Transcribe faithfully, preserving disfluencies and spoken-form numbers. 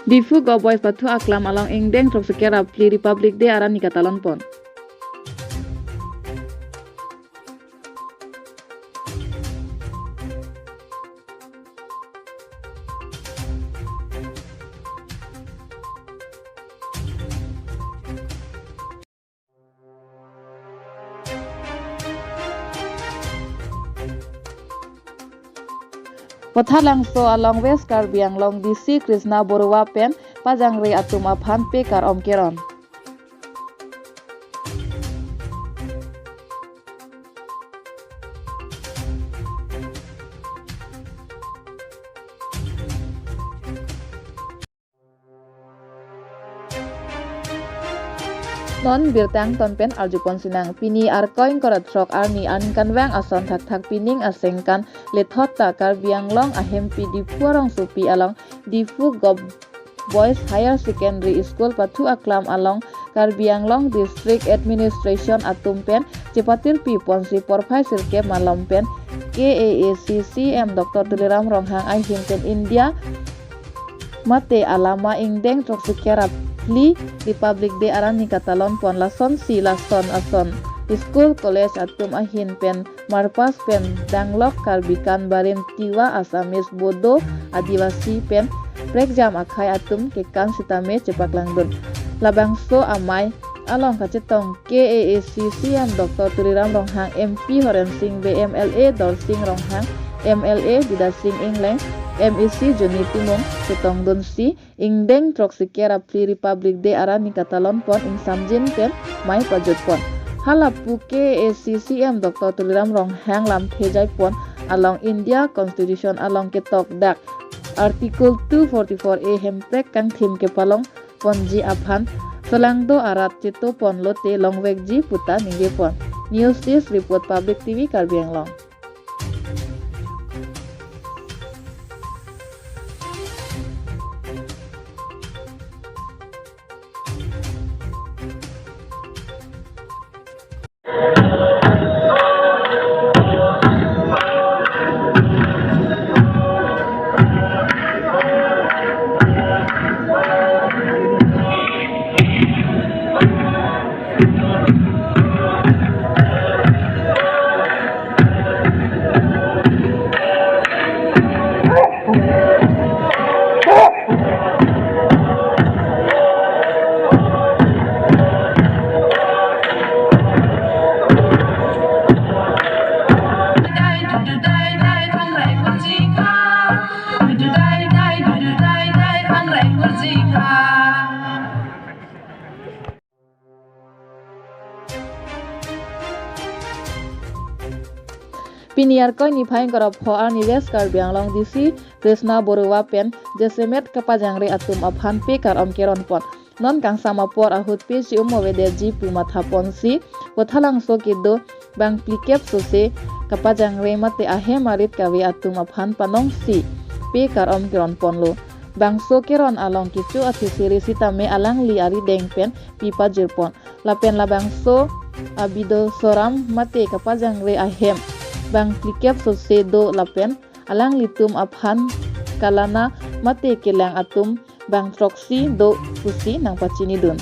Diphu Govt Boys pathu aklam along ingdeng throksi kerap phli Republic Day arni katalon pon. Patharlangso along West Karbi Anglong D C Krishna Baruah pen pajangre atum aphan pe kar-om keron. Non birta angton pen arjupon sinang. Pini Arkoi ingkoi ra throk arni aningkanvang ason thakthak pining asengkan lethot ta Karbi Anglong ahempi Diphu arongsopi along Diphu Govt Boys Higher Secondary School pathu aklam along Karbi Anglong District Administration atum pen chepatirpi ponsi porphai sirkep malom pen K A A C C M Doctor Tuliram Ronghang ahin pen India mate alama ingdeng throksi kerap phli Republic Day arni katalon pon. Lasonsi lason ason school college atum ahin pen marpas pen danglok Karbi, Kanbarim, Tiwa, Assamese, Bodo, Adivasi pen prekjam akhei atum kekan sitame chepaklangdun. Labangso amei along kachetong K A A C C M Doctor Tuliram Ronghang, M P Horen Sing Bey, M L A Dorsing Ronghang, M L A Bidya Sing Engleng, M A C Johnny Timung chetongdunsi ingdeng throksi kerap phli Republic Day arni katalon pon ingsamjin pen mei pajut pon. Halapu K A A C C M Doctor Tuliram Ronghang lamthe jai pon along India Constitution along ketok dak Article two forty-four A hemprek kangthim kepalong ponji aphan solangdo arat cheto ponlote longvekji puta ningje pon. News Desk Report, Public T V Karbi Anglong. Pini Arkoi niphai ingkoi ra pho arni West Karbi Anglong D C Krishna Baruah pen jasemet kapajangre atum aphan pe kar-om keron pon. Non kangsam apor ahut pe si-um avedet ji pu matha ponsi Patharlangso kedo bang phlikep sose kapajangre mate ahem arit kave atum aphan panongsi pe kar-om keron ponlo. Bangso keron along kecho athesere sitame alangli arideng pen pi pajir pon. Lapen labangso abido soram mate kapajangre ahem bang phlikep sose do lapen alanglitum aphan kalana mate kelang atum bang throksi do pusi nangpachinidun.